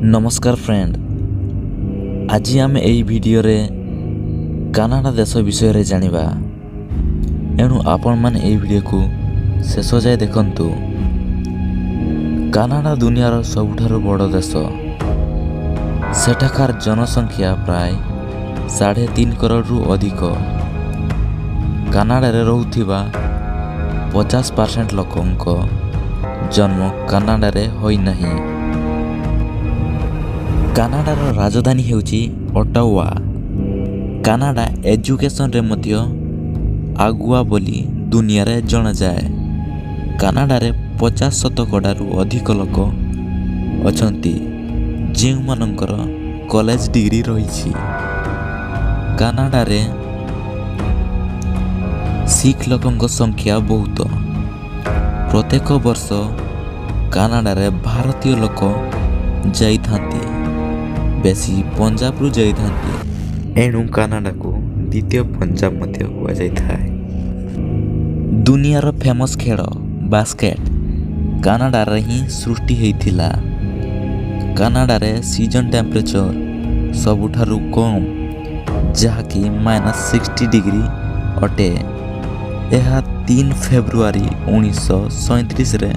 ନମସ୍କାର ଫ୍ରେଣ୍ଡ, ଆଜି ଆମେ ଏହି ଭିଡ଼ିଓରେ କାନାଡ଼ା ଦେଶ ବିଷୟରେ ଜାଣିବା। ଏଣୁ ଆପଣମାନେ ଏହି ଭିଡ଼ିଓକୁ ଶେଷ ଯାଏ ଦେଖନ୍ତୁ। କାନାଡ଼ା ଦୁନିଆର ସବୁଠାରୁ ବଡ଼ ଦେଶ। ସେଠାକାର ଜନସଂଖ୍ୟା ପ୍ରାୟ 3.5 କରୋଡ଼ରୁ ଅଧିକ। କାନାଡ଼ାରେ ରହୁଥିବା 50% ଲୋକଙ୍କ ଜନ୍ମ କାନାଡ଼ାରେ ହୋଇନାହିଁ। କାନାଡ଼ାର ରାଜଧାନୀ ହେଉଛି ଅଟାୱା। କାନାଡ଼ା ଏଜୁକେସନରେ ମଧ୍ୟ ଆଗୁଆ ବୋଲି ଦୁନିଆରେ ଜଣାଯାଏ। କାନାଡ଼ାରେ 50 ଶତକଡ଼ାରୁ ଅଧିକ ଲୋକ ଅଛନ୍ତି, ଯେଉଁମାନଙ୍କର କଲେଜ ଡିଗ୍ରୀ ରହିଛି। କାନାଡ଼ାରେ ଶିଖ ଲୋକଙ୍କ ସଂଖ୍ୟା ବହୁତ। ପ୍ରତ୍ୟେକ ବର୍ଷ କାନାଡ଼ାରେ ଭାରତୀୟ ଲୋକ ଯାଇଥାନ୍ତି, ବେଶୀ ପଞ୍ଜାବରୁ ଯାଇଥାନ୍ତି। ଏଣୁ କାନାଡ଼ାକୁ ଦ୍ୱିତୀୟ ପଞ୍ଜାବ ମଧ୍ୟ କୁହାଯାଇଥାଏ। ଦୁନିଆର ଫେମସ୍ ଖେଳ ବାସ୍କେଟ କାନାଡ଼ାରେ ହିଁ ସୃଷ୍ଟି ହେଇଥିଲା। କାନାଡ଼ାରେ ସିଜନ୍ ଟେମ୍ପରେଚର ସବୁଠାରୁ କମ୍, ଯାହାକି -60 ଡିଗ୍ରୀ ଅଟେ। ଏହା 3 ଫେବୃଆରୀ 1937ରେ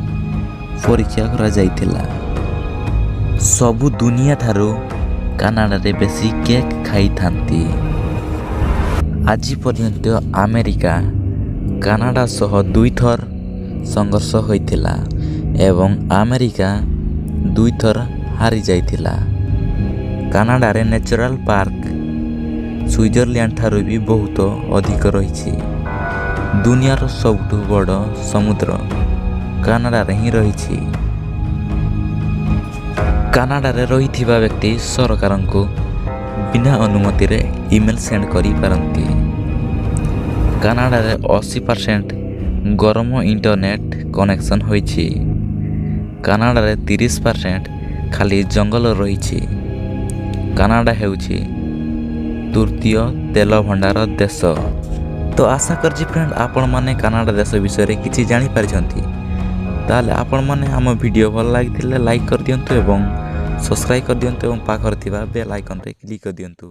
ପରୀକ୍ଷା କରାଯାଇଥିଲା। ସବୁ ଦୁନିଆଠାରୁ କାନାଡ଼ାରେ ବେଶୀ କେକ୍ ଖାଇଥାନ୍ତି। ଆଜି ପର୍ଯ୍ୟନ୍ତ ଆମେରିକା କାନାଡ଼ା ସହ ଦୁଇଥର ସଂଘର୍ଷ ହୋଇଥିଲା ଏବଂ ଆମେରିକା ଦୁଇଥର ହାରିଯାଇଥିଲା। କାନାଡ଼ାରେ ନ୍ୟାଚୁରାଲ୍ ପାର୍କ ସୁଇଜରଲ୍ୟାଣ୍ଡ ଠାରୁ ବି ବହୁତ ଅଧିକ ରହିଛି। ଦୁନିଆର ସବୁଠୁ ବଡ଼ ସମୁଦ୍ର କାନାଡ଼ାରେ ହିଁ ରହିଛି। କାନାଡ଼ାରେ ରହିଥିବା ବ୍ୟକ୍ତି ସରକାରଙ୍କୁ ବିନା ଅନୁମତିରେ ଇମେଲ୍ ସେଣ୍ଡ କରିପାରନ୍ତି। କାନାଡ଼ାରେ 80% ଗରମ ଇଣ୍ଟରନେଟ୍ କନେକ୍ସନ୍ ହୋଇଛି। କାନାଡ଼ାରେ 30% ଖାଲି ଜଙ୍ଗଲ ରହିଛି। କାନାଡ଼ା ହେଉଛି ତୃତୀୟ ତେଲ ଭଣ୍ଡାର ଦେଶ। ତ ଆଶା କରୁଛି ଫ୍ରେଣ୍ଡ, ଆପଣମାନେ କାନାଡ଼ା ଦେଶ ବିଷୟରେ କିଛି ଜାଣିପାରିଛନ୍ତି। ତାହେଲେ ଆପଣମାନେ ଆମ ଭିଡ଼ିଓ ଭଲ ଲାଗିଥିଲେ ଲାଇକ୍ କରିଦିଅନ୍ତୁ ଏବଂ ସବସ୍କ୍ରାଇବ୍ କରିଦିଅନ୍ତୁ ଏବଂ ପାଖରେ ଥିବା ବେଲ୍ ଆଇକନ୍ରେ କ୍ଲିକ୍ କରିଦିଅନ୍ତୁ।